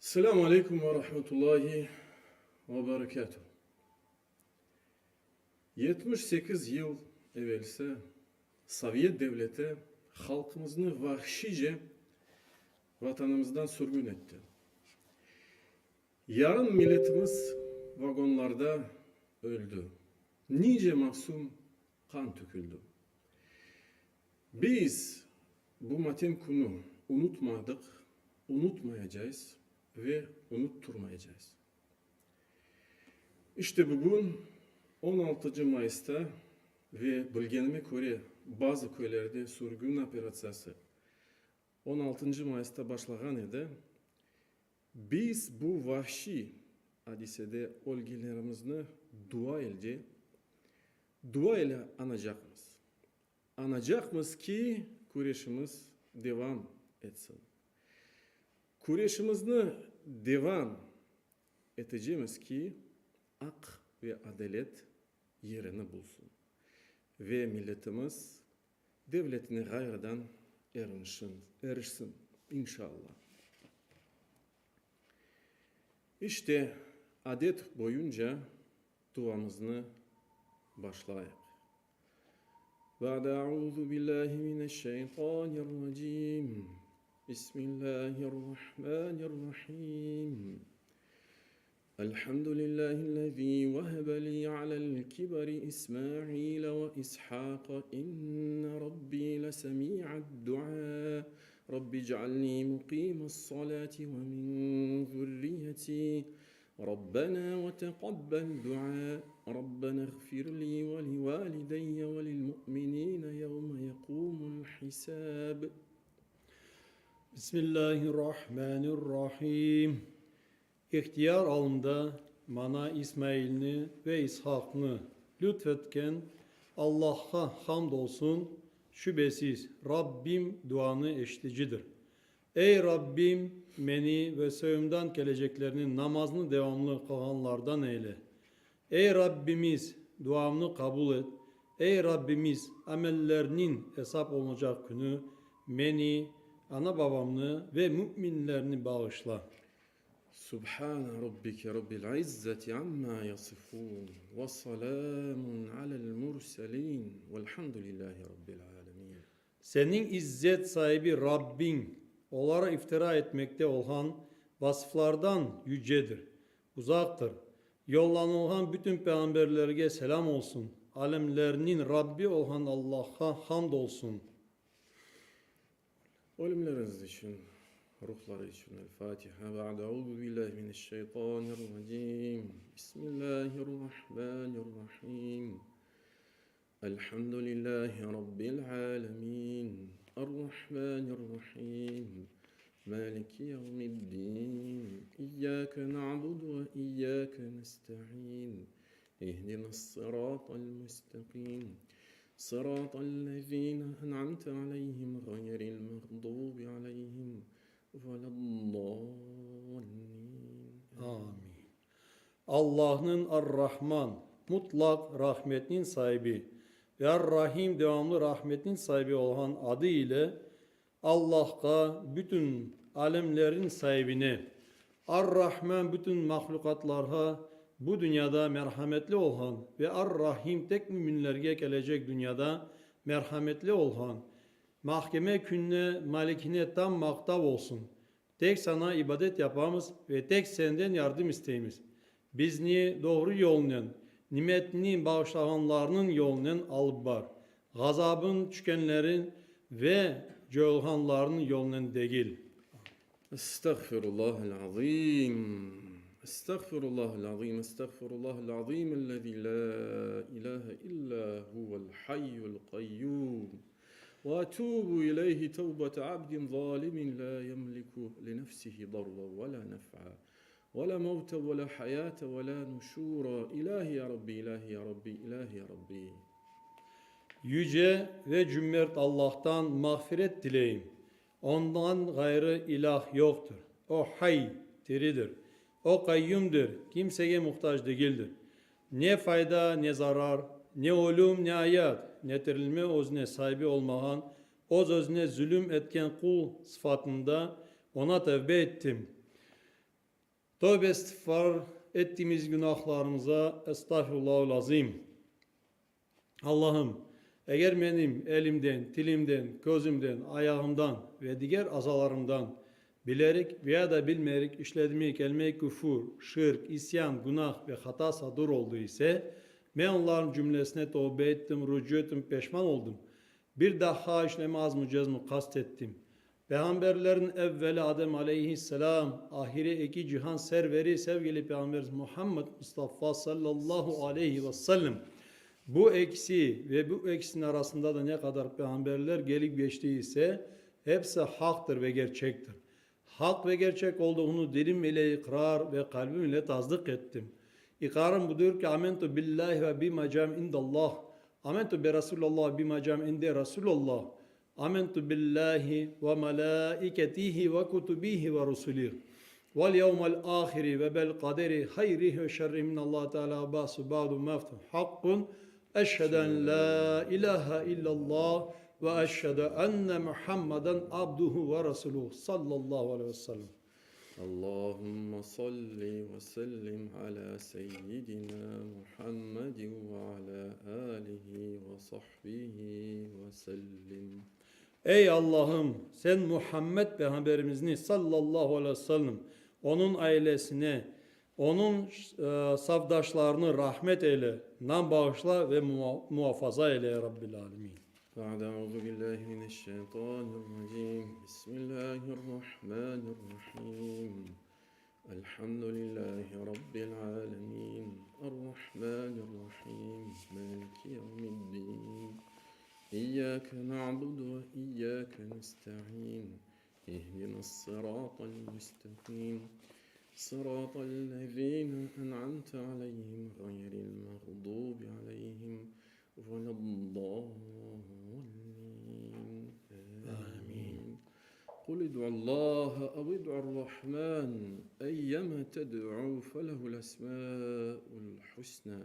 Selâmu aleykum ve rahmetullahi ve berekâtuh. 78 yıl evelsi Sovyet devleti halqımıznı vahşiyce Vatanımızdan sürgün etti. Yarım milletimiz vagonlarda öldi. Nice masum qan tüküldi. Biz bu matem künü unutmadıq, unutmayacayız ve unutturmayacayız. İşte bugün, on altıcı mayısta ve bilgenime köre bazı köylerde sürgün operatsiyası on altıncı mayısta başlağan edi, biz bu vahşiy adisede ölgenlerimizni dua elde, dua ile añacaqmız. Añacaqmız ki, küreşimiz devam etsin. Küreşimizni devam etecemiz ki, aq ve adalet yerini bulsun ve milletimiz devletine ğayrıdan erişsin, inşallah. İşte, adet boyunca duamıznı başlayıq. Ba'de auzu billahi mineşşeytanirracim. Bismillahirrahmanirrahim. Elhamdülillahillezî vehebe li alel kiberi İsmaîle ve İshâka inne Rabbî lesemi'ad-duâ. Rabbi ic'alnî muqîmes-salâti ve min zürriyetî. Rabbena ve teqabbel duâ. Rabbena iğfir li ve li valideyye ve lil mu'minîne yevme yeqûmul hisâb. Bismillahirrahmanirrahim. İhtiyar alımda maña İsmailni ve İshaqnı lütfetken Allahqa hamd olsun, şübesiz, Rabbim duanı eşiticidir. Ey, Rabbim, meni ve soyumdan keleceklerni namaznı devamlı qılğanlardan eyle. Ey, Rabbimiz, duamnı qabul et. Ey, Rabbimiz, amellerniñ esap olunacaq künü meni, ana-babamnı ve müminlerni bağışla. Subhane Rabbike Rabbil izzeti amma yasifun ve selamun alel murselin velhamdülillahi Rabbil alemin. Seniñ İzzet saibi Rabbiñ, olara iftira etmekte olğan vasıflardan yücedir, uzaqtır. Yollanılğan bütün peyğamberlerge selâm olsun, alemlerniñ Rabbi olğan Allahqa hamd olsun. Ölümleriñiz içün, ruhları içün El-Fatiha. Ba'de auzu billahi mineşşeytanirracim. Bismillahirrahmanirrahim. Elhamdülillahi Rabbil alemin. Errahmanirrahim. Maliki yevmiddin. İyyake na'budu ve iyyake nesta'in. İhdinas-sıratal mustaqim. Sıratal-lezine en'amte aleyhim gayril mağdubi aleyhim veled-dallin. Amin. Allahnıñ Ar-Rahman, mutlaq rahmetniñ saibi, ve Ar-Rahim, devamlı rahmetniñ saibi olğan adı ile Allahqa, bütün alemlerniñ saibine, Ar-Rahman bütün mahlüqatlarğa bu dünyada merhametli olğan ve Ar-Rahim tek müminlerge kelecek dünyada merhametli olğan Mahkeme kününe Malikine tam maqtav olsun. Tek Saña ibadet yapamız ve tek Senden yardım isteymiz. Bizni doğru yolnen, nimetni bağışlağanlarnıñ yolunen alıp bar, ğazabıñ tüşkenlerin ve coyulğanlarnıñ yolunen degil. Estağfirullahal azim, estağfirullahal azim, estağfirullahal azim ellezî lâ ilâhe illâ huvel hayyul kayyum ve etûbü ileyhi tevbete abdin zâlimin lâ yemliku li nefsihi darran ve lâ nef'a ve lâ mevten ve lâ hayâten ve lâ nuşûrâ İlâhi ya Rabbi, İlâhi ya Rabbi, İlâhi ya Rabbi. Yüce ve cümert Allahtan mağfiret tileyim. Ondan ğayrı ilâh yoqtır. O, Hay, tiridir. O, Qayyumdır, kimsege muhtac degildir. Ne fayda, ne zarar, ne ölüm, ne ayat, ne tirilme özüne saibi olmağan, öz-özüne zulüm etken qul sıfatında Oña tevbe ettim. Tövbe istiğfar ettiğimiz günahlarımıza Estağfirullahul azim. Allahım, eger menim elimden, tilimden, közümden, ayağımdan ve diger azalarımdan bilerek veya da bilmeyerek işledime kelme küfür, şirk, isyan, günah ve hata sadır oldu ise, men onların cümlesine tövbe ettim, rucu ettim, peşman oldum. Bir daha işleme azm-ı cezm-i kast ettim. Peyğamberlerin evveli Adem aleyhisselam, ahiri eki cihan serveri sevgili Peyğamberimiz Muhammed Mustafa sallallahu aleyhi ve sellem. Bu ekisi ve bu ekisinin arasında da ne qadar peyğamberler gelip geçti ise, hepsi haqtır ve gerçektir. Haq ve gerçek olduğunu dilim ile iqrar ve qalbim ile tasdıq ettim. İqrarım budır ki, Amentu billahi ve bima cam indallah, Amentu bi Rasulullah ve bima cam inde Rasulullah, Amentu billahi ve melaiketihi ve kutubihi ve rusulih vel yevmel ahiri ve bel kaderi hayrihi ve şerrihi min Allah Teala ba'su ba'du mevtu hakkun eşhedü en la ilahe illallah ve eşhedü enne Muhammeden abduhu ve resuluhu sallallahu aleyhi ve sellem. Allahümme salli ve sellim ala seyyidina Muhammedin ve ala alihi ve sahbihi ve sellim. Ey Allahım, sen Muhammed Peyğamberimizni sallallahu aleyhi ve sellem, onıñ ailesine, onıñ safdaşlarını rahmet eyle, nam bağışla ve muvafaza eyle, ya Rabbil alemin. Ba'de euzu billahi mineşşeytanirracim. Bismillahirrahmanirrahim. Elhamdülillahi Rabbil alemin. Errahmanirrahim. Maliki yevmiddin. İyyâke na'budu ve iyyâke nesta'in. İhdinas-sıratal müstakîm. Sıratal lezîne en'amte aleyhim gayril mağdûbi aleyhim veleddâllîn. Âmin. Kul id'ullâhe ev id'urrahmân eyyemâ ted'û felehul esmâul husnâ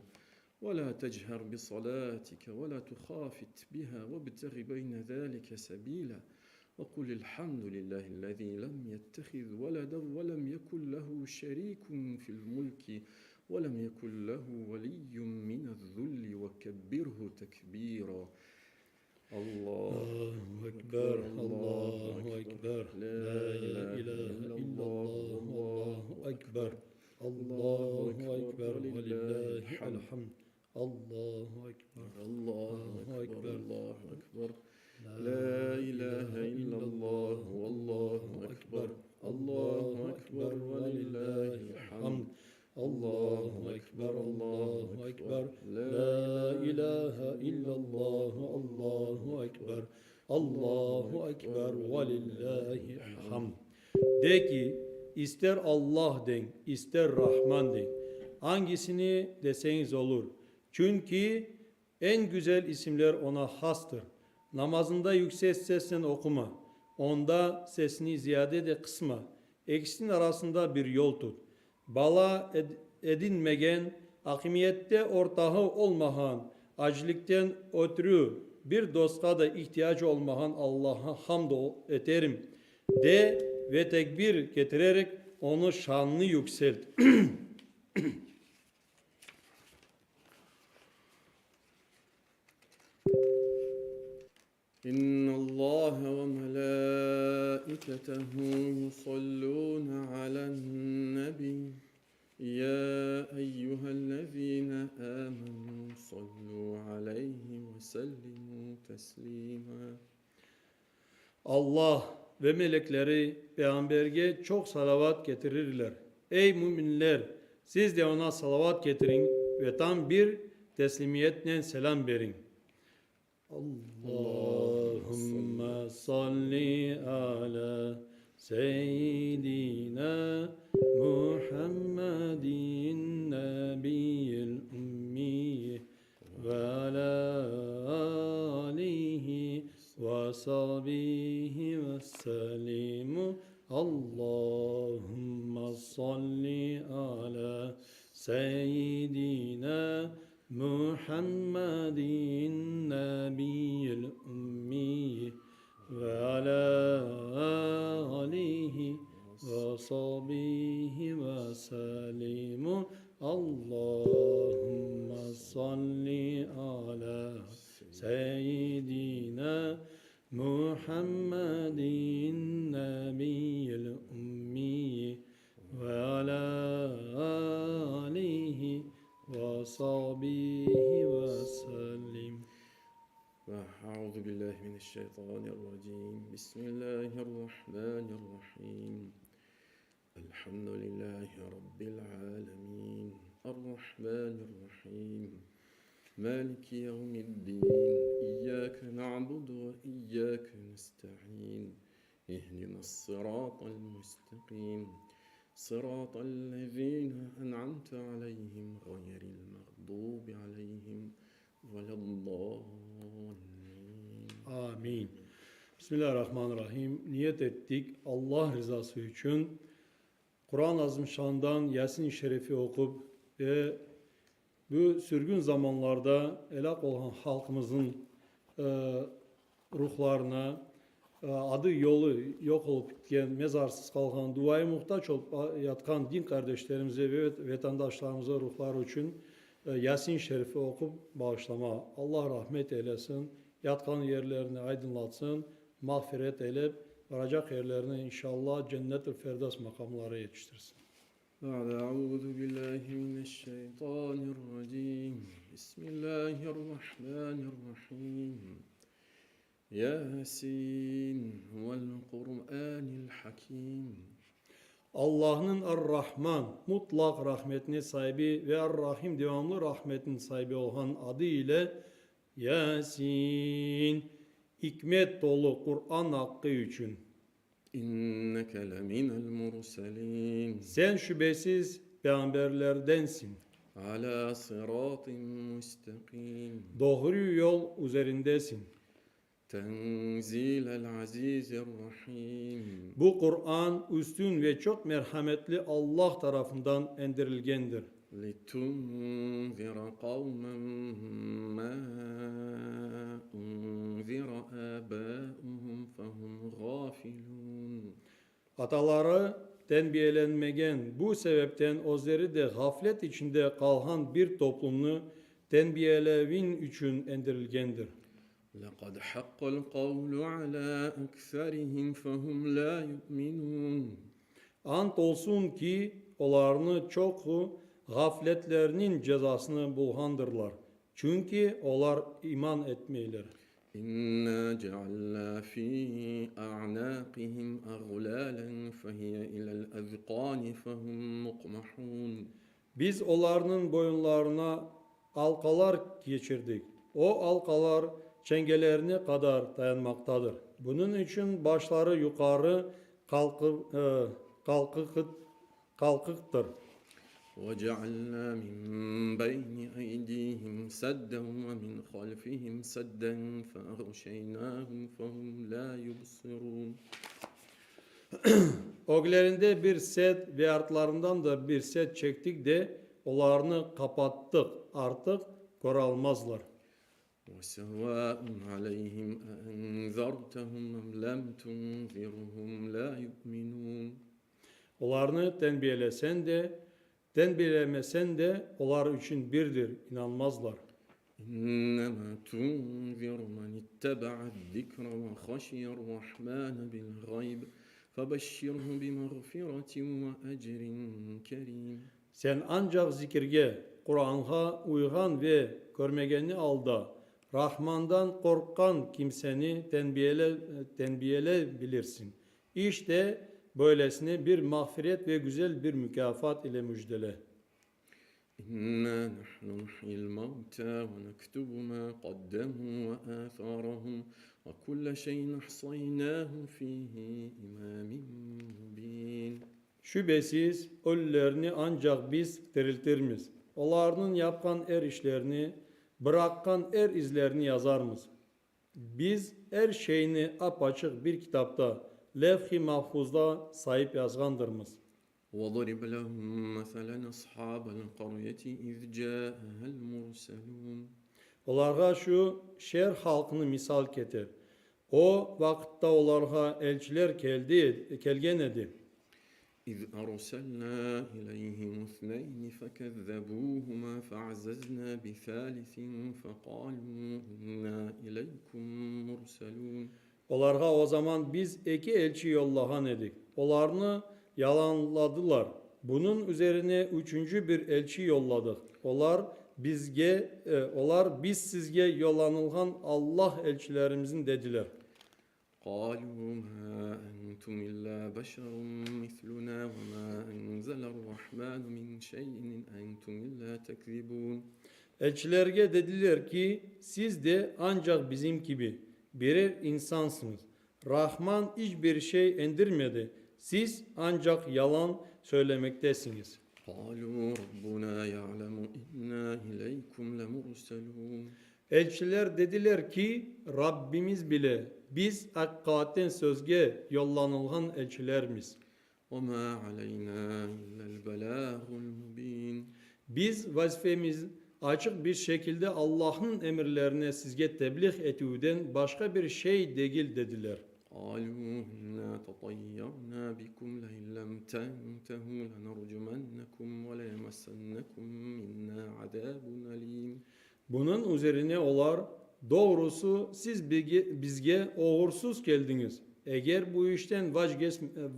ve lâ techer bi salâtike ve lâ tuhâfit bihâ vebteghi beyne zâlike sebîlâ ve kulil hamdülillâhillezî lem yettehiz veleden ve lem yekun lehu şerîkun fil mulki ve lem yekun lehu veliyyun minezzulli ve kebbirhu tekbîrâ. Allahu Ekber, Allahu Ekber, La ilahe illallah, Allahu Ekber, Allahu Ekber, ve lillahil hamd. Allahu Ekber, Allahu Ekber, Allahu Ekber, La ilahe illallah, Allahu Ekber, Allahu Ekber, ve lillahil hamd. Allahu Ekber, Allahu Ekber, La ilahe illallah, Allahu Ekber, Allahu Ekber, ve lillahi hamd. De ki, ister Allah deñ, ister Rahman deñ, angisini deseñiz olur. Çünki eñ güzel isimler Oña hastır. Namazında yüksek sesnen oquma, onda sesini ziyade de qısma, ekisiniñ arasında bir yol tut. Bala edinmegen, akimiyette ortağı olmağan, acizlikten ötrü bir dostqa da ihtiyacı olmağan Allah'a hamd eterim, de ve tekbir ketirerek Onıñ şanını yükselt. İnnallâhe ve melâiketehu yusallûne alen-nebî yâ eyyühellezîne âmenû sallû aleyhi ve sellimû teslîmâ. Allah ve melekleri Peyğamberge çoq salavat ketirirler. Ey, müminler! Siz de oña salavat ketiriñ ve tam bir teslimiyetnen selâm beriñ. Allahümme salli ala seyyidina Muhammedin nebiyyil ümmiyyi ve ala alihi ve sahbihi ve sellimu Allahümme salli ala seyyidina Muhammedin nebiyyil ümmiyyi ve ala alihi ve sahbihi ve sellimu. Seyyidina Muhammedin nebiyyil ümmiyyi ve alâ âlihi ve sahbihi ve sellim. Euzu billahi mineşşeytanirracim. Bismillahirrahmanirrahim. Elhamdülillahi Rabbil alemin. Errahmanirrahim. Maliki yevmiddin. İyyâke na'budu ve iyyâke nesta'in. İhdinas sıratal müstakîm. Sıratal lezîne en'amte aleyhim gayril mağdubi aleyhim veleddâllîn. Amin. Bismillahirrahmanirrahim. Niyet ettik Allah rızası içün Quran-ı Azimşan'dan Yasin-i Şerifi oqup ve bu sürgün zamanlarda elâk olğan halqımızın ruhlarına, adı yolu yoq olıp kitken, mezarsız qalğan, duaya muhtac olıp yatqan din qardeşlerimize ve vetandaşlarımıza ruhları içün Yasin-i Şerifi oqup bağışlama. Allah rahmet eylesin, yatqan yerlerini aydınlatsın, mağfiret eylep, baracaq yerlerine inşallah Cennet-ül Ferdevs maqamları yetiştirsin. Ba'de euzu billahi mineşşeytanirracim. Bismillahirrahmanirrahim. Yasin vel Kur'anil Hakim. Allahnıñ Ar-Rahman, mutlaq rahmetine saibi ve Ar-Rahim, devamlı rahmetniñ saibi olğan adı ile Yasin, ikmet tolu Quran aqqı içün. İnneke leminel murselin. Sen şübesiz peyğamberlerdensiñ. Alâ sıratın müstekîm. Doğru yol üzerindesiñ. Tenzîlel azîzir rahîm. Bu Quran üstün ve çoq merhametli Allah tarafından endirilgendir. Litunzira qavmen mâ unzira âbâuhum fehum gâfilûn. Ataları tenbiyelenmegen, bu sebepten özleri de ğaflet içinde qalğan bir toplumnı tenbiyelevin içün endirilgendir. Leqad haqqal qavlu alâ ekserihim fehum lâ yu'minûn. Ant olsun ki, olarnı çoqu ğafletleriniñ cezasını bulğandırlar, çünki olar iman etmeyler. İnna cealnâ fî a'nâqihim ağlâlen fehiye ilel ezqâni fehum muqmahûn. Biz olarnıñ boyunlarına alqalar keçirdik, o alqalar çengelerine qadar tayanmaqtadır. Bunıñ içün başları yuqarı qalqıqtır. Ve-cealnâ min beyni eydîhim sedden ve min halfihim sedden fe-eğşeynâhum fehum lâ yubsirûn. Öglerinde bir sed ve artlarından da bir sed çektik de, olarnı qapattıq, artıq köralmazlar. Ve sevâun aleyhim eenzertehum em lem tunzirhum lâ yu'minûn. Olarnı tenbiyelesen de, tenbiyelemesen de, olar içün birdir, inanmazlar. İnnemâ tunziru men ittebe'az-zikre ve haşiyerrahmâne bil-gayb, febeşşirhu bimağfiretin ve ecrin kerîm. Sen ancaq zikirge, Quranğa, uyğan ve körmegeni alda Rahmandan qorqqan kimseni tenbiyele bilirsiñ. İşte, böylesine bir mağfiret ve güzel bir mukâfat ile müjdele. İnna nahnu nuhyil mevta ve nektubu ma qaddemu ve atharahum ve kulle şeyin ahsaynahu fi imamin mubin. Şübesiz, ölülerni ancaq biz tiriltirmiz. Olarnıñ yapqan er işlerini, bıraqqan er izlerini yazarmız. Biz er şeyni ap-açıq bir kitapta, Levh-i Mahfuzda sayıp yazğandırmız. Vadrib lehum meselen ashabel qaryeti iz ca'ehel murselun. Olarğa şu şeer halqını misal ketir. O vaqıtta olarğa elçiler keldi, kelgen edi. İz arsalna ileyhim isneyni fekezzebuhuma feazzezna bisalisin feqalu inna ileykum murselun. Olarğa o zaman biz eki elçi yollağan edik. Olarnı yalanladılar. Bunıñ üzerine üçünci bir elçi yolladıq. Olar, Bizge, olar, Biz sizge yollanılğan Allah elçilerimizin dediler. Qalu ma entum illa beşerun misluna ve ma enzeler-Rahmanu min şeyin in entum illa tekzibun. Elçilerge dediler ki, Siz de ancaq bizim kibi, birer insansıñız. Rahman iç bir şey endirmedi, siz ancaq yalan söylemektesiñiz. Qalu Rabbuna ya'lemu inna ileykum lemurselun. Elçiler dediler ki, Rabbimiz bile, biz aqiqaten sözge yollanılğan elçilermiz. Ve ma aleyna illel belâğul mubin. Biz vazifemiz açıq bir şekilde Allahnıñ emirlerini sizge tebliğ etüvden başqa bir şey degil, dediler. Qalu inna tatayyarna bikum lein lem tentehu lenercumennekum ve leyemessennekum minna azabun elim. Bunıñ üzerine olar, Doğrusı, siz bizge oğursız keldiñiz. Eger bu işten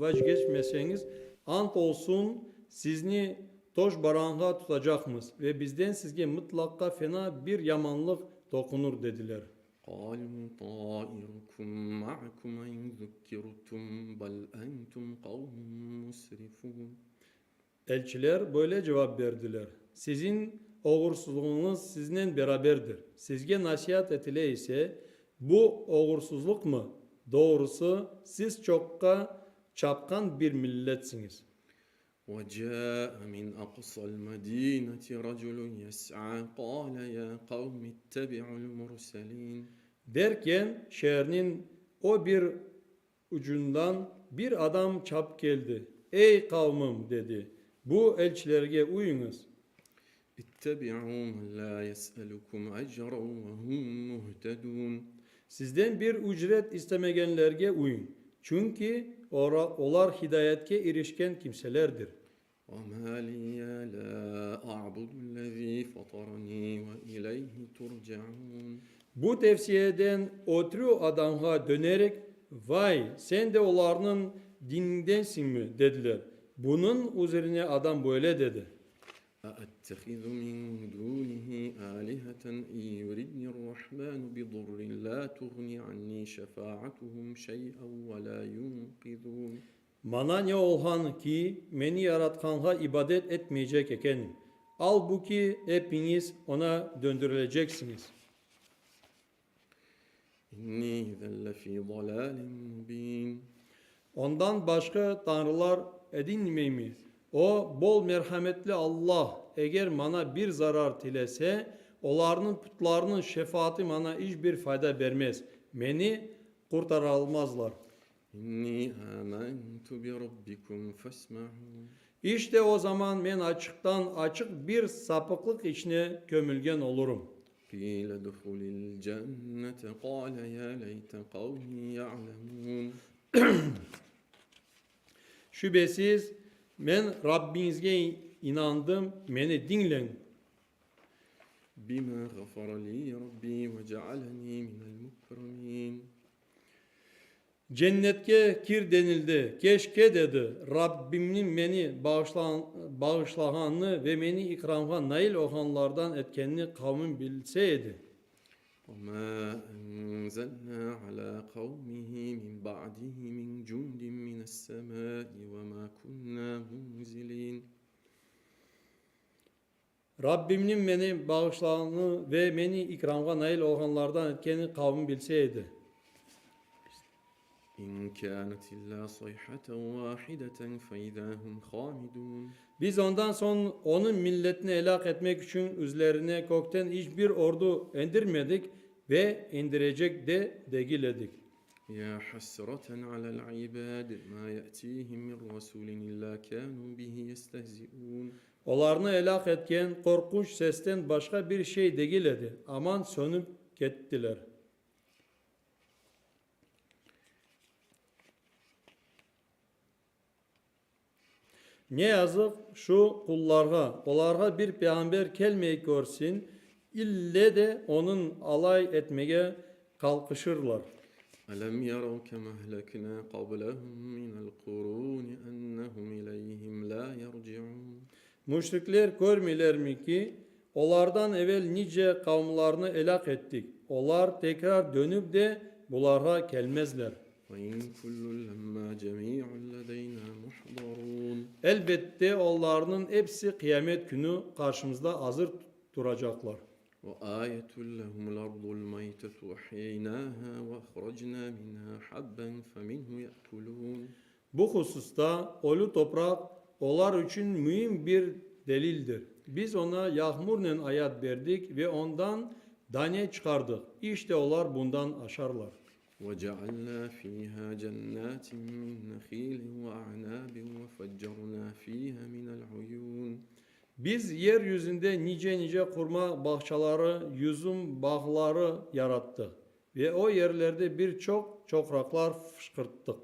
vazgeçmeseñiz, ant olsun, sizni toşbaranğa tutacaqmız ve bizden sizge mıtlaqqa fena bir yamanlıq toqunır, dediler. Qalu tairukum ma'akum in zukkirtum bel entum qavmun musrifun. Elçiler böyle cevap berdiler, Siziñ oğursuzlığıñız siznen beraberdir. Sizge nasiat etile ise, bu oğursuzlıqmı? Doğrusı, siz çoqqa çapqan bir milletsiñiz. Ve câe min aqsal medîneti raculun yes'â qâle yâ qavmi ittebi'ul murselîn. Derken, şeerniñ o bir ucundan bir adam çap keldi, Ey, qavmım, dedi, bu elçilerge uyıñız. İttebi'u men lâ yes'elukum ecran ve hum muhtedûn. Sizden bir ücret istemegenlerge uyıñ, çünki olar hidayetke irişken kimselerdir. Ve mâ liye lâ a'budu'l-lezî fataranî ve ileyhi turcaûn. Bu tevsiyeden ötrü adamğa dönerek, Vay, sen de olarnıñ dinindensiñmi? dediler. Bunıñ üzerine adam böyle dedi. Eettehizu min dunihi aliheten in yuridnir-Rahmanu bidurrin la tuğni anni şefaatuhum şey'en ve la yunqizun. Maña ne olğan ki, meni Yaratqanğa ibadet etmeycek ekenim? Albuki epiñiz Oña döndürileceksiñiz. İnni izen lefî dalâlin mubîn. Ondan başqa tañrılar edinmeymiz. O, bol merhametli Allah, eger maña bir zarar tilese, olarnıñ putlarınıñ şefaatı maña iç bir fayda bermez, meni qurtaralmazlar. İnni âmentu bi Rabbikum fesma'un. İşte o zaman men açıqtan-açıq bir sapıqlıq içine kömülgen olurım. Qile duhulil cennete qâle yâ leyte qavmi ya'lemûn. Şübesiz, men Rabbiñizge inandım, meni diñleñ. Bimâ ğafara li Rabbi ve cealeni minel mukremin. Cennetke kir denildi. Keşke, dedi, Rabbimniñ meni bağışlağanını ve meni ikramğa nail olğanlardan etkenini qavmim bilse edi. Ve mâ enzelnâ alâ qavmihi min ba'dihi min cundin mine's-semâi ve mâ kunnâ munzilîn. Rabbimniñ meni bağışlağanını ve meni ikramğa nail olğanlardan etkenini qavmim bilse edi. İn kânet illâ sayhaten vâhideten feizâ hum hâmidûn. Biz ondan soñ onıñ milletini elâk etmek içün üzlerine kökten iç bir ordu endirmedik ve endirecek de degil edik. Ya hasreten alel ibad, ma ye'tihim min rasulin illa kânû bihi yestehzi'ûn. Olarnı elâk etken qorqunç sesten başqa bir şey degil edi, aman sönip kettiler. Ne yazıq şu qullarğa, olarğa bir peyğamber kelmey körsin, ille de onıñ alay etmege qalqışırlar. Elem yarav kem ehleknâ qablehum minel quruni ennehum ileyhim lâ yerciun. Müşrikler körmeylermi ki, olardan evel nice qavmlarnı elâk ettik, olar tekrar dönüp de bularğa kelmezler. Ve in kullun lemmâ cemî'un ledeynâ muhdarûn. Elbette, olarnıñ episi qıyamet künü qarşımızda azır turacaqlar. Ve âyetun lehumul ardul meytetu ehyeynâhâ ve ahracnâ minhâ habben feminhu ye'kulûn. Bu hususta ölü topraq olar içün müim bir delildir. Biz oña yağmurnen ayat berdik ve ondan dane çıqardıq. İşte olar bundan aşarlar. Ve cealnâ fîhâ cennâtin min nehîlin ve a'nâbin ve feccarnâ fîhâ minel uyûn. Biz yer yüzünde nice-nice qurma bağçaları, yüzüm bağları yarattıq ve o yerlerde bir çoq çoqraqlar fışqırttıq.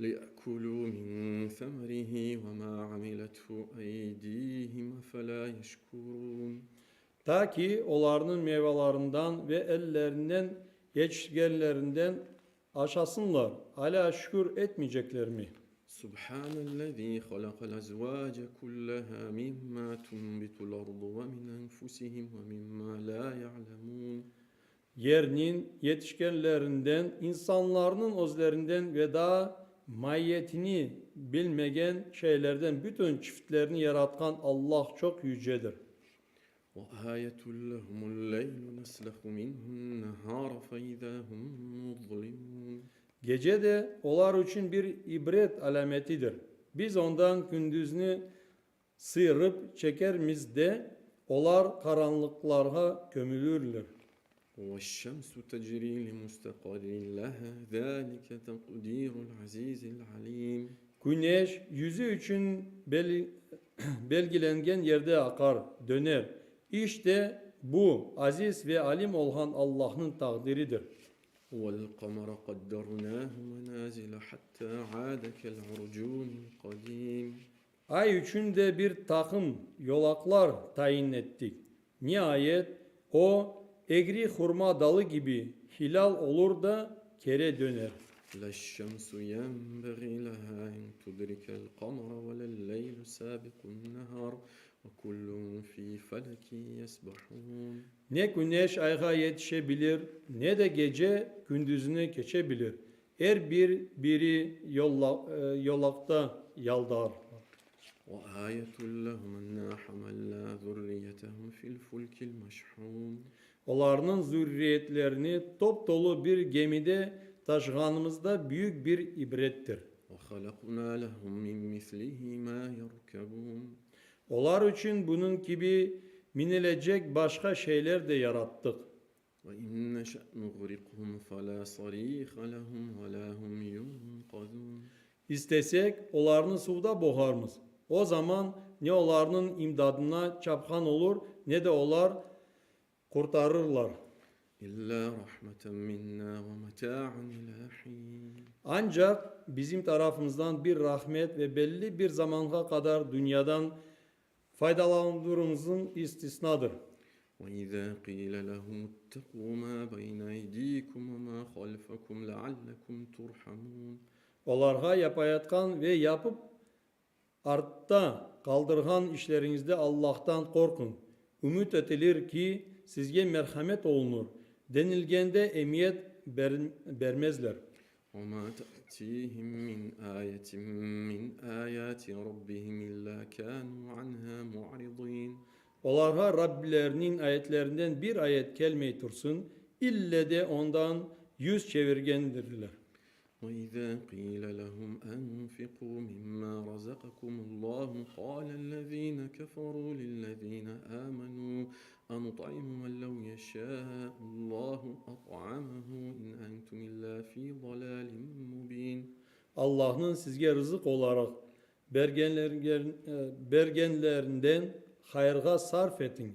Liye'kulû min semerihi ve mâ amilethu eydîhim efelâ yeşkurûn. Ta ki, olarnıñ meyvalarından ve ellerinen yetiştirgenlerinden aşasınlar, alâ şükür etmeyceklermi? Subhanellezî halakal ezvâce kullehâ mimmâ tunbitul ardu ve min enfusihim ve mimmâ lâ ya'lemûn. Yerniñ yetişkenlerinden, insanlarnıñ özlerinden ve daa maiyetini bilmegen şeylerden bütün çiftlerni yaratqan Allah çoq yücedir. Ve âyetun lehumul leylu neslehu minhun nehâre fe izâ hum muzlimûn. Gece de olar içün bir ibret alâmetidir. Biz ondan kündüzni sıyırıp çekermiz de, olar qaranlıqlarğa kömülirler. Veş-şemsu tecriy li-mustaqarrin leha, zâlike teqdirul azizil alim. Küneş, yüzü içün belgilengen yerde aqar, döner. İşte, bu, Aziz ve Alim olğan Allahnıñ taqdiridir. Vel-qamara qaddarnâhu menâzile hattâ âde kel-urcûnil qadîm. Ay içün de bir taqım yolaqlar tayin ettik. Niayet, o, egri hurma dalı kibi hilâl olur da, kere döner. Leş-şemsu yenbeği leha en tudrikel qamara ve lel-leylu sabiqun-nehar ve kullun fi felekin yesbahun. Ne küneş ayğa yetişe bilir, ne de gece kündüzni keçe bilir. Er bir biri yolaqta yaldar. Ve âyetun lehum ennâ hamelnâ zürriyetehum fil fulkil meşhûn. Olarnıñ zürriyetlerini top-tolu bir gemide taşığanımız da büyük bir ibrettir. Ve halaknâ lehum min mislihi mâ yerkebûn. Olar içün bunıñ kibi minilecek başqa şeyler de yarattıq. Ve in neşe nuğrikhum felâ sarîhe lehum ve lâ hum yunqazûn. İstesek, olarnı suvda boğarmız. O zaman ne olarnıñ imdadına çapqan olur, ne de olar qurtarırlar. İllâ rahmeten minnâ ve metâ'an ilâ hîn. Ancaq bizim tarafımızdan bir rahmet ve belli bir zamanğa qadar dünyadan faydalandıruvımızın istisnadır. Ve izâ qîle lehum ittekû mâ beyne eydîkum ve mâ halfekum leallekum turhamûn. Olarğa yapayatqan ve yapıp artta qaldırğan işleriñizde Allahtan qorquñ, ümüt etilir ki, sizge merhamet olunur, denilgende emiyet bermezler. Ve mâ te'tîhim min âyetin min âyâti rabbihim illâ kânû anhâ mu'ridîn. Olarğa Rabbileriniñ ayetlerinden bir ayet kelmey tursın, ille de ondan yüz çevirgendirler. Ve izâ qîle lehum enfiqû mimmâ razakakumullahu qâlellezîne keferû lillezîne âmenû enut'imu men lev yeşâullahu at'amehu in entum illâ fî zalâlin mubîn. Allahnıñ sizge rızıq olaraq bergenlerinden hayırğa sarf etiñ,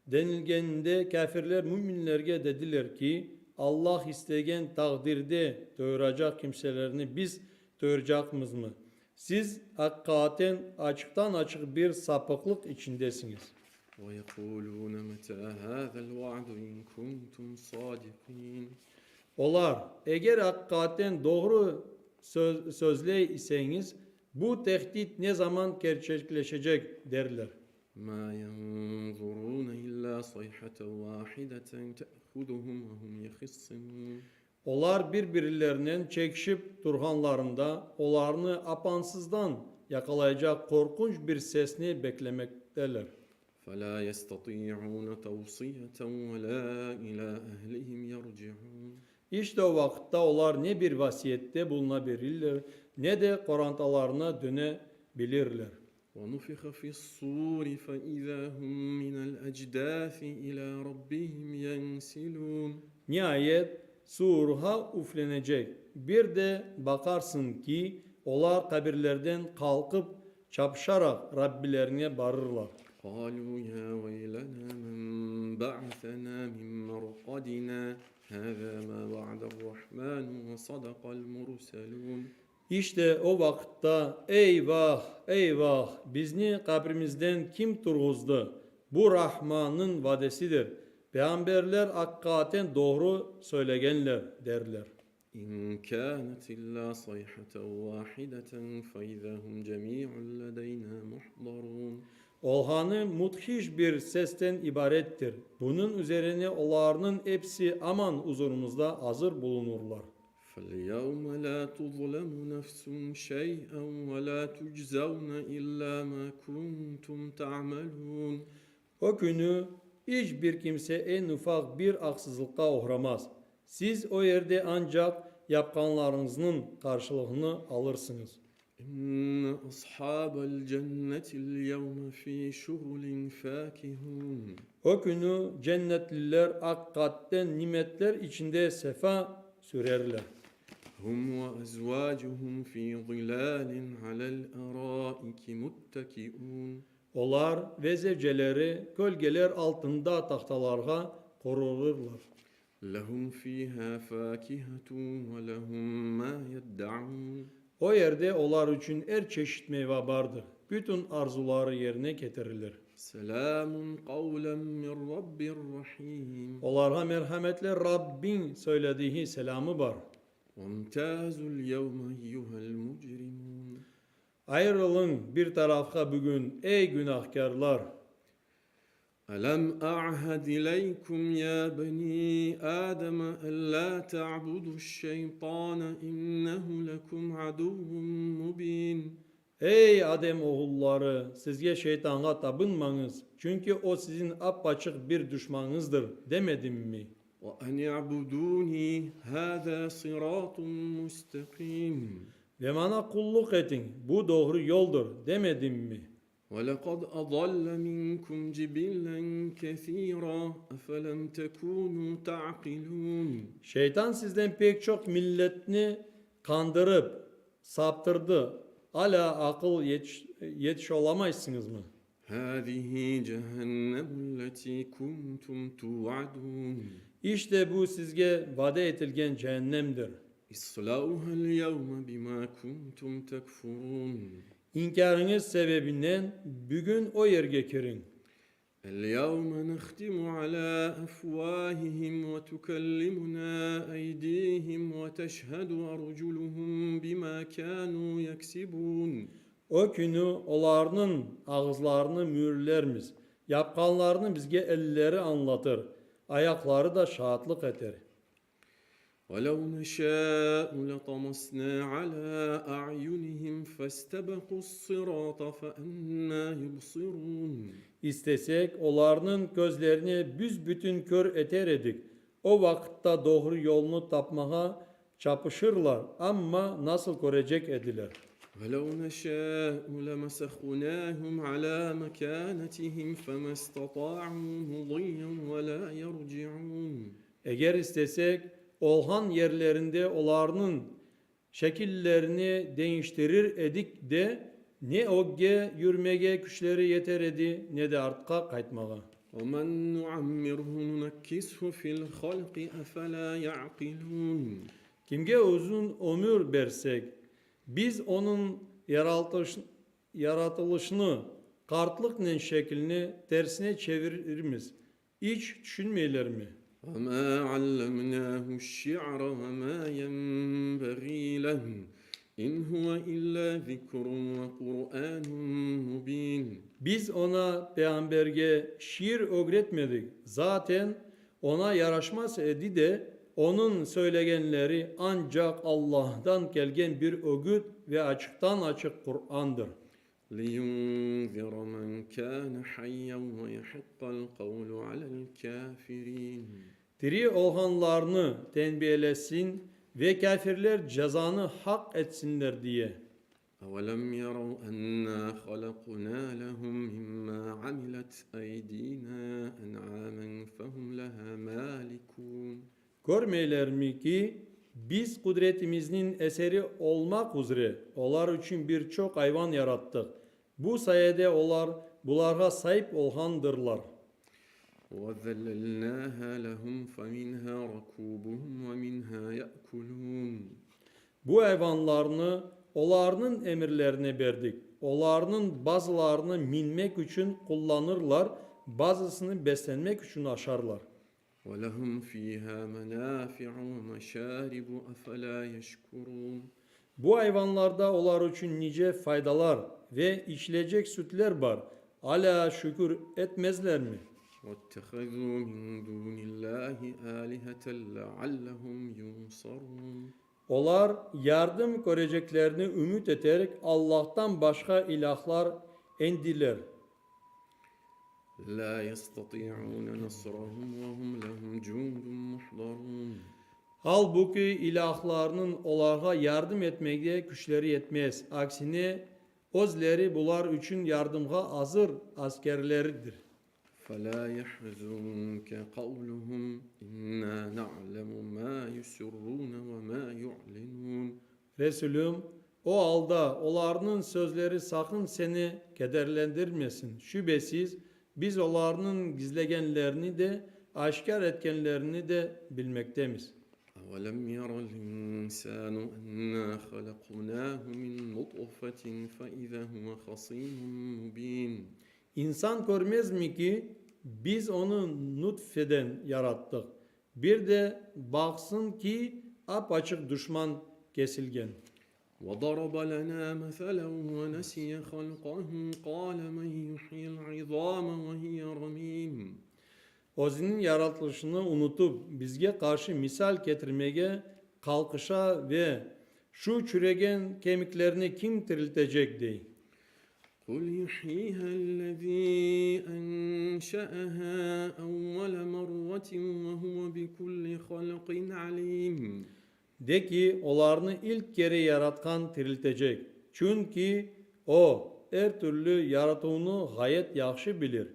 denilgeninde kâfirler müminlerge dediler ki, Allah istegen taqdirde toyuracaq kimselerni biz toyuracaqmızmı? Siz, aqiqaten, açıqtan-açıq bir sapıqlıq içindesiñiz. Ve-yequlûne metâ hâzel va'du in kuntum sâdikîn. Olar, Eger aqiqaten doğru sözley iseñiz, bu tehdit ne zaman kerçekleşecek? derler. Mâ yenzurûne illâ sayhaten vâhideten te'huzuhum ve hum yehissımûn. Olar bir-birilerinen çekişip turğanlarında, olarnı apansızdan yaqalaycaq qorqunç bir sesni beklemekteler. Felâ yestati'ûne tevsiyeten ve lâ ilâ ehlihim yerci'ûn. İşte o vaqıtta olar ne bir vasiyette buluna bilirler, ne de qorantalarına döne bilirler. Ve nufiha fi's-suri fe-izâ hum minel-ecdâsi ilâ rabbihim yensilûn. Niayet, suurğa üflenecek, bir de baqarsıñ ki, olar qabirlerden qalqıp, çapışaraq Rabbilerine barırlar. Qalû yâ veylenâ men ba'asenâ min merqadinâ, hâzâ mâ va'ade'r-Rahmânu ve sadaqal-murselûn. İşte o vaqıtta, Eyvah, eyvah, bizni qabrimizden kim turğuzdı? Bu Rahmannıñ vadesidir, peyğamberler aqiqaten doğru söylegenler, derler. İn kânet illâ sayhaten vâhideten feizâ hum cemî'un ledeynâ muhdarûn. Olğanı müthiş bir sesten ibarettir, bunıñ üzerine olarnıñ episi aman uzurımızda azır bulunırlar. Felyevme lâ tuzlemu nefsun şey'en ve lâ tuczevne illâ mâ kuntum ta'melûn. O künü iç bir kimse eñ ufaq bir aqsızlıqqa oğramaz. Siz o yerde ancaq yapqanlarıñıznıñ qarşılığını alırsıñız. İnne ashabel cennetil yevme fî şuğulin fâkihûn. O künü cennetliler aqiqatten nimetler içinde sefa sürerler. Hum ve ezvâcuhum fî zilâlin alel erâiki muttekiûn. Olar ve zevceleri kölgeler altında tahtalarğa qurulırlar. Lehum fîhâ fâkihetun ve lehum mâ yeddeûn. O yerde olar içün er çeşit meyva bardır, bütün arzuları yerine ketirilir. Selâmun qavlen min Rabbir rahîm. Olarğa merhametli Rabbiñ söylediği selâmı bar. Vemtâzul yevme eyyuhel mucrimûn. Ayırılıñ bir tarafqa bugün, ey günahkârlar! Elem a'hed ileykum ya beni Ademe en la ta'buduş-şeytane innehu lekum aduvvun mubin. Ey, Adem oğulları, sizge şeytanğa tabınmañız, çünki o siziñ ap-açıq bir duşmanıñızdır, demedimmi? Ve en i'buduni, hâzâ sıratun mustaqîm. Ve maña qulluq etiñ, bu doğru yoldır, demedimmi? Ve leqad adalle minkum cibillen kesîra, efelem tekûnû ta'qilûn. Şeytan sizden pek çoq milletni qandırıp, saptırdı, alâ aqıl yetişolamaysıñızmı? Hâzihi cehennemulletî kuntum tu'adûn. İşte bu sizge vade etilgen cehennemdir. İslâuhel yevme bimâ kuntum tekfurûn. İnkârıñız sebebinden bugün o yerge kiriñ. El-yevme nehtimu alâ efvâhihim ve tukellimunâ eydîhim ve teşhedü erculuhum bimâ kânû yeksibûn. O künü olarnıñ ağızlarını müürlermiz, yapqanlarını bizge elleri añlatır, ayaqları da şaatlıq eter. Velev neşâ'u letamasnâ alâ a'yunihim festebequ's-sırâta feennâ yubsirûn. İstesek, olarnıñ közlerini büs-bütün kör eter edik, o vaqıtta doğru yolnı tapmağa çapışırlar, amma nasıl körecek ediler? Velev neşâ'u lemesehunâhum alâ mekânetihim femestata'u mudiyyen ve lâ yerci'ûn. Eger istesek, olğan yerlerinde olarnıñ şekillerini deñiştirir edik de, ne ögge yürmege küçleri yeter edi, ne de artqa qaytmağa. Ve men nuammirhu nunekkishu fil halqi efelâ ya'qilûn. Kimge uzun ömür bersek, biz onıñ. yaratılışnı, qartlıqnen şekilni tersine çevirirmiz, iç tüşünmeylermi? وَمَا عَلَّمْنَاهُ الشِّعْرَ وَمَا يَنبَغِي لَهُ إِنْ هُوَ إِلَّا ذِكْرٌ وَقُرْآنٌ مُّبِينٌ. Biz oña, peyğamberge, şiir ögretmedik, zaten oña yaraşmaz edi de, onıñ söylegenleri ancaq Allahtan kelgen bir ögüt ve açıqtan-açıq Qurandır. لِيُنذِرَ مَنْ كَانَ حَيًّا وَيَحِقَّ الْقَوْلُ عَلَى الْكَافِرِينَ. Tiri olğanlarnı tenbiyelesin ve kâfirler cezanı haq etsinler diye. أَوَلَمْ يَرَوْا أَنَّا خَلَقْنَا لَهُم مِّمَّا عَمِلَتْ أَيْدِينَا أَنْعَامًا فَهُمْ لَهَا مَالِكُونَ. Körmeylermi ki, Biz qudretimizniñ eseri olmaq üzre olar içün bir çoq ayvan yarattıq. Bu sayede olar bularğa saip olğandırlar. وَذَلَّلْنَاهَا لَهُمْ فَمِنْهَا رَكُوبُهُمْ وَمِنْهَا يَأْكُلُونَ. Bu ayvanlarnı olarnıñ emirlerine berdik. Olarnıñ bazılarını minmek içün qullanırlar, bazısını beslenmek içün aşarlar. وَلَهُمْ فِيهَا مَنَافِعُ وَمَشَارِبُ أَفَلَا يَشْكُرُونَ. Bu ayvanlarda olar içün nice faydalar ve içilecek sütler bar, alâ şükür etmezlermi? وَاتَّخَذُوا مِنْ دُونِ اللّٰهِ آلِهَةً لَعَلَّهُمْ يُنْصَرُونَ. Olar yardım köreceklerini ümüt eterek Allahtan başqa ilâhlar endiler. لَا يَسْتَطِيعُونَ نَصْرَهُمْ وَهُمْ لَهُمْ جُنْدٌ مُّحْضَرُونَ. Halbuki ilâhlarnıñ olarğa yardım etmege küçleri yetmez, aksine, özleri bular içün yardımğa azır askerlerdir. فَلَا يَحْزُنكَ قَوْلُهُمْ إِنَّا نَعْلَمُ مَا يُسِرُّونَ وَمَا يُعْلِنُونَ. Resulüm, o alda olarnıñ sözleri saqın seni kederlendirmesin. Şübesiz, Biz olarnıñ gizlegenlerini de, aşkâr etkenlerini de bilmektemiz. أَوَلَمْ يَرَ الْإِنسَانُ أَنَّا خَلَقْنَاهُ مِنْ نُطْفَةٍ فَإِذَا هُوَ خَصِيمٌ مُّبِينٌ. İnsan körmezmi ki, Biz onı nutfeden yarattıq, bir de baqsıñ ki, ap-açıq duşman kesilgen. وَضَرَبَ لَنَا مَثَلًا وَنَسِيَ خَلْقَهُ قَالَ مَنْ يُحْيِي الْعِظَامَ وَهِيَ رَمِيمٌ. Özüniñ yaratılışını unutıp, bizge qarşı misal ketirmege qalqışa ve, Şu çürügen kemiklerni kim tiriltecek, dey. قُلْ يُحْيِيهَا الَّذ۪ي أَنْشَأَهَا أَوَّلَ مَرَّةٍ وَهُوَ بِكُلِّ خَلْقٍ عَلِيمٌ. De ki, olarnı ilk kere Yaratqan tiriltecek, çünki O, er türlü yaratuvnı ğayet yahşı bilir.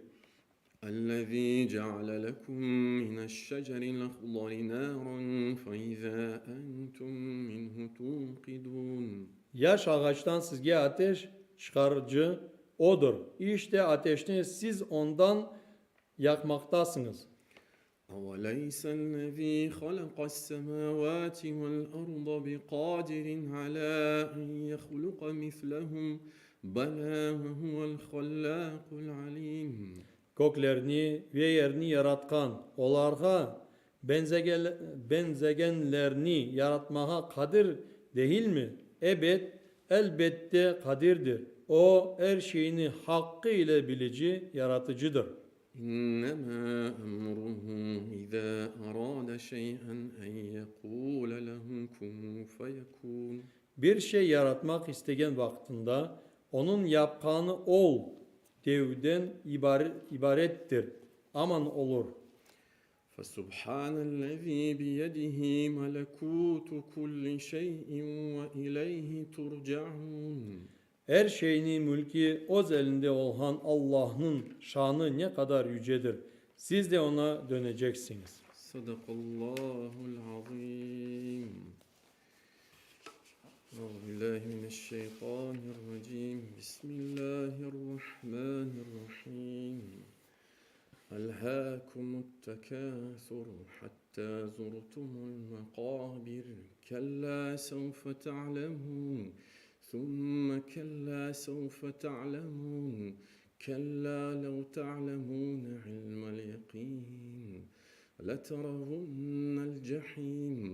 الَّذ۪ي جَعَلَ لَكُمْ مِنَ الشَّجَرِ الْأَخْضَرِ نَارًا فَإِذَا أَنْتُمْ مِنْهُ تُوقِدُونَ. Yaş ağaçtan sizge ateş çıqarıcı Odır. İşte, ateşni siz ondan yaqmaqtasıñız. أَوَلَيْسَ الَّذ۪ي خَلَقَ السَّمَاوَاتِ وَالْأَرْضَ بِقَادِرٍ عَلَى أَنْ يَخْلُقَ مِثْلَهُمْ بَلَى وَهُوَ الْخَلَّاقُ الْعَلِيمُ. Köklerni ve yerni yaratqan, olarğa beñzegenlerni yaratmağa qadir degilmi? Ebet, elbette, qadirdir. O, er şeyni haqqı ile bilici Yaratıcıdır. إِنَّمَا أَمْرُهُ إِذَا أَرَادَ شَيْئًا أَنْ يَقُولَ لَهُ كُنْ فَيَكُونُ. Bir şey yaratmaq istegen vaqtında, onıñ yapqanı ol devden ibarettir, aman olur. فَسُبْحَانَ الَّذ۪ي بِيَدِهِ مَلَكُوتُ كُلِّ شَيْءٍ وَإِلَيْهِ تُرْجَعُونَ. Er şeyniñ mülki Öz elinde olğan Allahnıñ şanı ne qadar yücedir! Siz de Oña döneceksiñiz. Sadaqallahul-azim. Euzubillahi mineşşeytanirracim. Bismillahirrahmanirrahim. Elhâkumut-tekâsur hattâ zurtumul mekâbir. Kellâ sevfe te'lemûn. ثم كلا سوف تعلمون كلا لو تعلمون علم اليقين لترون الجحيم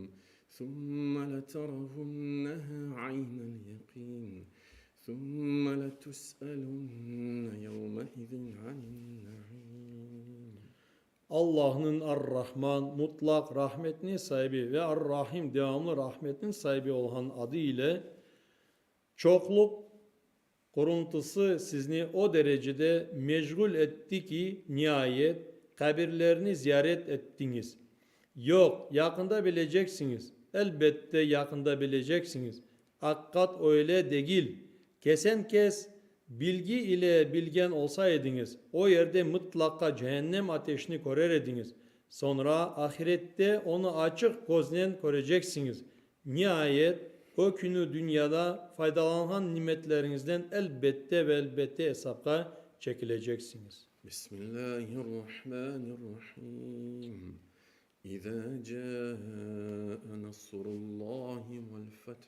ثم لترونها عين اليقين ثم لتسألن يومئذ عن النعيم Allahnıñ Ar-Rahman, mutlaq rahmetniñ saibi, ve Ar-Rahim, devamlı rahmetniñ saibi olğan adı ile, çoqluq quruntısı sizni o derecede meşğul etti ki, niayet, qabirlerni ziyaret ettiñiz. Yoq, yaqında bileceksiñiz, elbette yaqında bileceksiñiz, Aqiqat öyle degil. Kesen-kes bilgi ile bilgen olsa ediñiz, o yerde mıtlaqa cehennem ateşini körer ediñiz. Soñra ahirette onı açıq köznen köreceksiñiz. Niayet, o künü dünyada faydalanğan nimetleriñizden elbette ve elbette esapqa çekileceksiñiz. Bismillahirrahmanirrahim. İza caa nasrullahi vel feth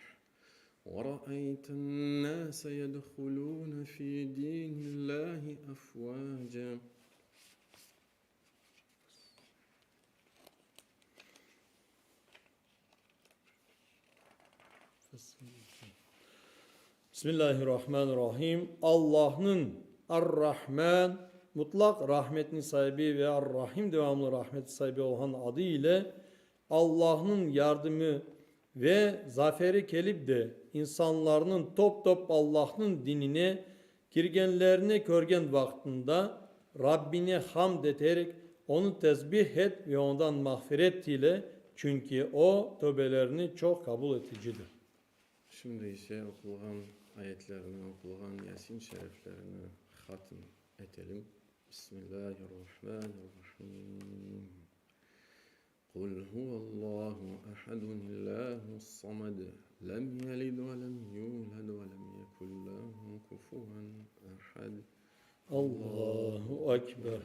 ve ra'eyten nase yedhulune fi dinillahi afvaca. Bismillahirrahmanirrahim. Allahnıñ Ar-Rahman, mutlaq rahmetniñ saibi ve Ar-Rahim devamlı rahmet saibi olğan adı ile Allahnıñ yardımı ve zaferi kelip de insanlarnıñ top-top Allahnıñ dinine kirgenlerini körgen vaqtında Rabbine hamd eterek Onı tesbih et ve Ondan mağfiret tile, çünki O, töbelerni çoq qabul eticidir. Şimdi ise oqulğan ayetlerni, oqulğan Yasin şeriflerini hatm etelim. Bismillahirrahmanirrahim. Qul huvallahu ahadun Allahus samad, lem yelid ve lem yulad ve lem yekun lehu kufuven ahad. Allahu ekber.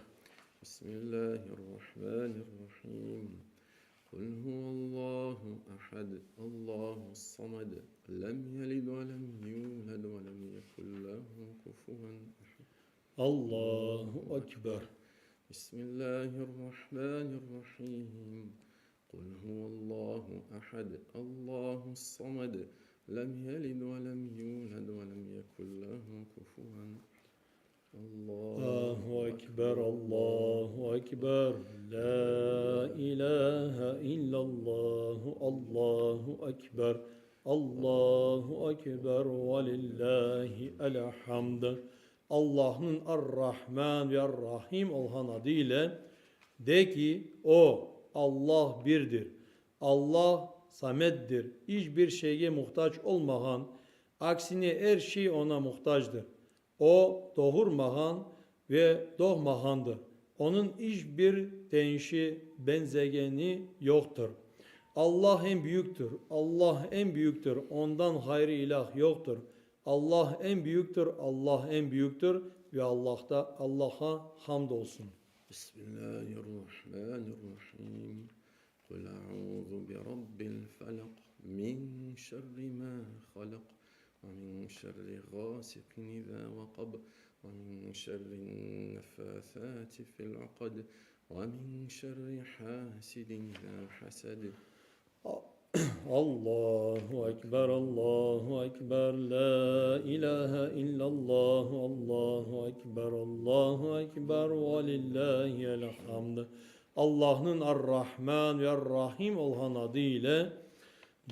Bismillahirrahmanirrahim. Qul huvallahu ahad, Allahus samad, lem yelid ve lem yulad ve lem yekun lehu kufuven ahad. Allahu ekber. Bismillahirrahmanirrahim. Qul huvallahu ahad, Allahus samad, lem yelid ve lem yulad ve lem yekun lehu kufuven Allahu ekber, Allahu ekber, la ilahe illallah, Allahu ekber, Allahu ekber ve lillahi el hamd. Allahnıñ Ar-Rahman ve Ar-Rahim olğan adı ile, de ki, O, Allah birdir. Allah Sameddir, iç bir şeyge muhtac olmağan, aksine er şey Oña muhtacdır. O, doğurmağan ve doğmağandır, Onıñ iç bir teñişi, beñzegeni yoqtır. Allah eñ büyüktir, Allah eñ büyüktir, Ondan ğayrı ilâh yoqtır. Allah eñ büyüktir, Allah eñ büyüktir ve Allahta, Allah'a hamd olsun. Bismillahirrahmanirrahim. Qul a'uzu bi rabbil felaq, min şerri ma halaq, ve min şerri gasiqin iza veqab, ve min şerrin neffâsâti fil uqad, ve min şerri hasidin iza hased. Allahu ekber, Allahu ekber, la ilahe illallah, Allahu ekber, Allahu ekber, ve lillahil hamd. Allahnıñ Ar-Rahman ve Ar-Rahim olğan adı ile,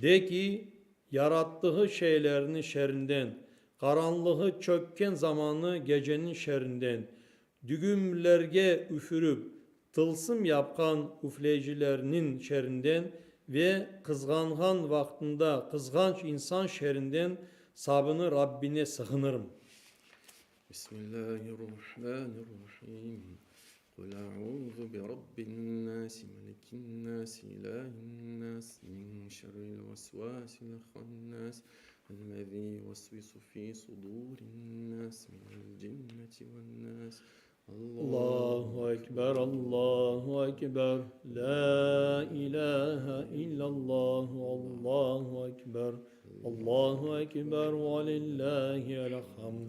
de ki, yarattığı şeylerniñ şerrinden, qaranlığı çökken zamanı geceniñ şerrinden, dügümlerge üfürip, tılsım yapqan üfleyicilerniñ şerrinden ve qızğanğan vaqtında qızğanç insan şerrinden sabını Rabbine sığınırım. Bismillahirrahmanirrahim. Qul a'uzu bi rabbin nas, melikin nas, ilahin nas, min şerril vesvasil hannas, ellezî yuvesvisu fî sudurin nas, minel cinneti ven nas. Allahu ekber, Allahu ekber, la ilahe illallahu, Allahu ekber, Allahu ekber ve lillahil hamd.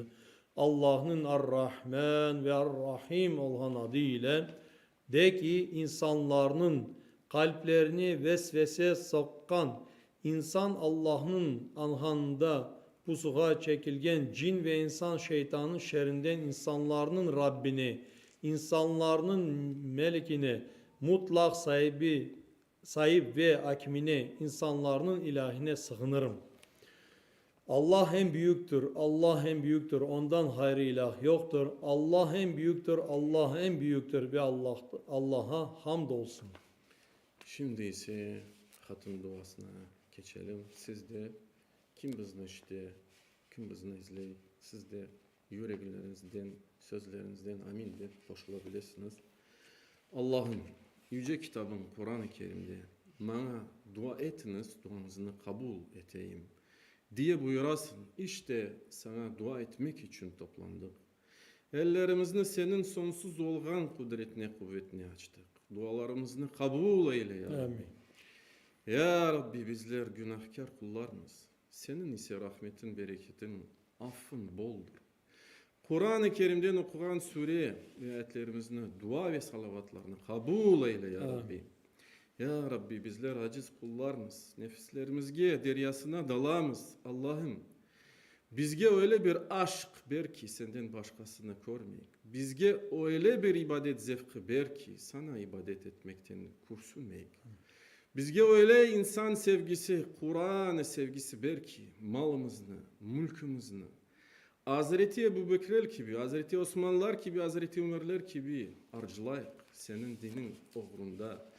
Allahnıñ Ar-Rahman ve Ar-Rahim olğan adı ile, de ki, insanlarnıñ qalplerine vesvese soqqan, insan Allahnıñ añğanında pusuğa çekilgen cin ve insan şeytanıñ şerrinden insanlarnıñ Rabbine, insanlarnıñ Melikine, mutlaq saibi, saip ve akimine, insanlarnıñ İlâhine sığınırım. Allah eñ büyüktir, Allah eñ büyüktir, Ondan ğayrı ilâh yoqtır. Allah eñ büyüktir, Allah eñ büyüktir ve Allaha hamd olsun. Şimdi ise hatım duasına keçelim. Siz de, kim bizni eşite, kim bizni izley, siz de yürekleriñizden, sözleriñizden amin dep qoşula bilesiñiz. Allahım, Yüce Kitabıñ Quran-ı Kerimde, Maña dua etiñiz, duañıznı qabul eteyim, diye buyurasıñ. İşte, Saña dua etmek içün toplandıq. Ellerimizni Seniñ soñsuz olğan qudretine, quvetine açtıq. Dualarımıznı qabul eyle, ya Rabbi. Ya Rabbi, bizler günahkâr qullarmız, Seniñ ise rahmetiñ, bereketiñ, affıñ boldur. Quran-ı Kerimden oquğan sure ve ayetlerimizni, dua ve salavatlarnı qabul eyle, ya Rabbi. Ya Rabbi, bizler aciz qullarmız, nefislerimizge deryasına dalamız. Allahım, bizge öyle bir aşq ber ki, Senden başqasını körmeyik. Bizge öyle bir ibadet zevqı ber ki, Saña ibadet etmekten kürsünmeyik. Bizge öyle insan sevgisi, Quran sevgisi ber ki, malımıznı, mülkimizni, Azreti Ebu Bekirler kibi, Azreti Osmanlar kibi, Azreti Ümerler kibi arcılayıq, Seniñ diniñ oğrunda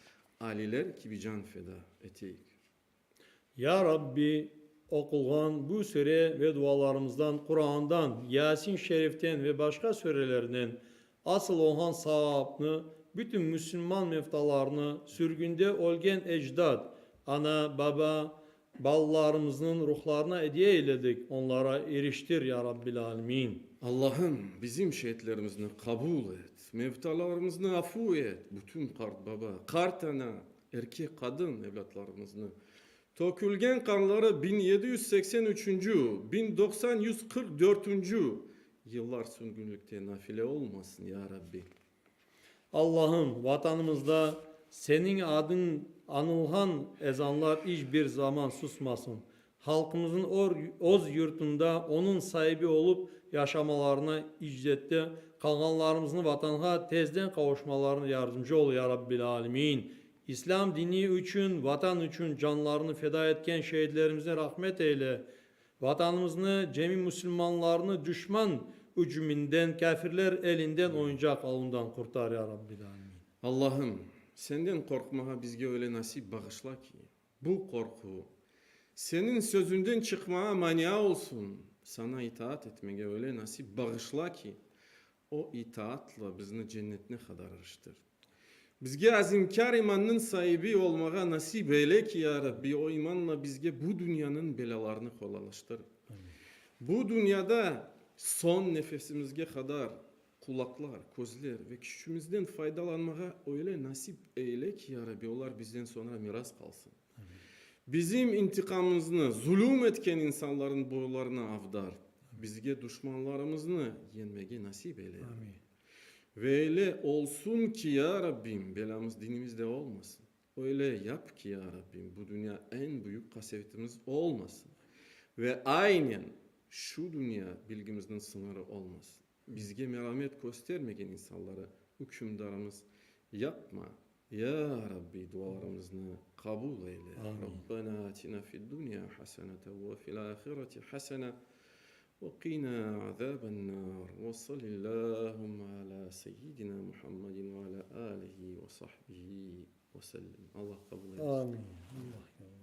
Aliler kibi can feda eteyik. Ya Rabbi, oqulğan bu sure ve dualarımızdan, Qurandan, Yasin Şeriften ve başqa surelerden asıl olğan savapnı bütün müsülman mevtalarını, sürgünde ölgen ecdat, ana, baba, Balalarımıznıñ ruhlarına ediye eyledik, onlara iriştir, ya Rabbil Alemin. Allahım, bizim şeitlerimizni qabul et, mevtalarımıznı afu et, bütün qartbaba, qartana, erkek, qadın evlâtlarımıznı tökülgen qanları 1783 üçünci, 1944 dörtünci yıllar sürgünlikte nafile olmasın, ya Rabbi. Allahım, Vatanımızda Seniñ adıñ añılğan ezanlar iç bir zaman susmasın. Halqımıznıñ öz yurtunda onıñ saibi olıp yaşamalarına, icrette qalğanlarımıznıñ Vatanğa tezden qavuşmalarına yardımcı ol, ya Rabbil Alemin. İslâm dini içün, Vatan içün canlarını feda etken şehitlerimizni rahmet eyle. Vatanımıznı, cemi musulmanlarnı duşman ücüminden, kâfirler elinden, oyuncaq alından qurtar, ya Rabbil Alemin. Allahım, Senden qorqmağa bizge öyle nasip bağışla ki, bu qorqu Seniñ sözüñden çıqmağa mania olsun, Saña itaat etmege öyle nasip bağışla ki, o itaatla bizni cennetine qadar iriştir. Bizge azimkâr imannıñ saibi olmağa nasip eyle ki, ya Rabbi, o imanla bizge bu dünyanıñ belâlarını qolaylaştır. Bu dünyada soñ nefesimizge qadar qulaqlar, közler ve küçümizden faydalanmağa öyle nasip eyle ki, ya Rabbi, olar bizden soñra miras qalsın. Bizim intiqamımıznı zulüm etken insanlarnıñ boylarına avdar. Bizge duşmanlarımıznı yeñmege nasip eyle, ya Rabbi. Ve öyle olsun ki, ya Rabbim, belâmız dinimizde olmasın. Öyle yap ki, ya Rabbim, bu dünya eñ büyük qasevetimiz olmasın. Ve aynen şu dünya bilgimizniñ sıñırı olmasın. Bizge meramet köstermegen insanları ükümdarımız yapma, ya Rabbi, dualarımıznı qabul eyle. Rabbena atina fid-dunya haseneten ve fil-ahireti hasene Ve qina azaben nar ve salillâhumme alâ seyyidina Muhammedin ve alâ âlihi ve sahbihi ve sellim. Allah qabul eylesin. Amin. Allah kabul eylesin.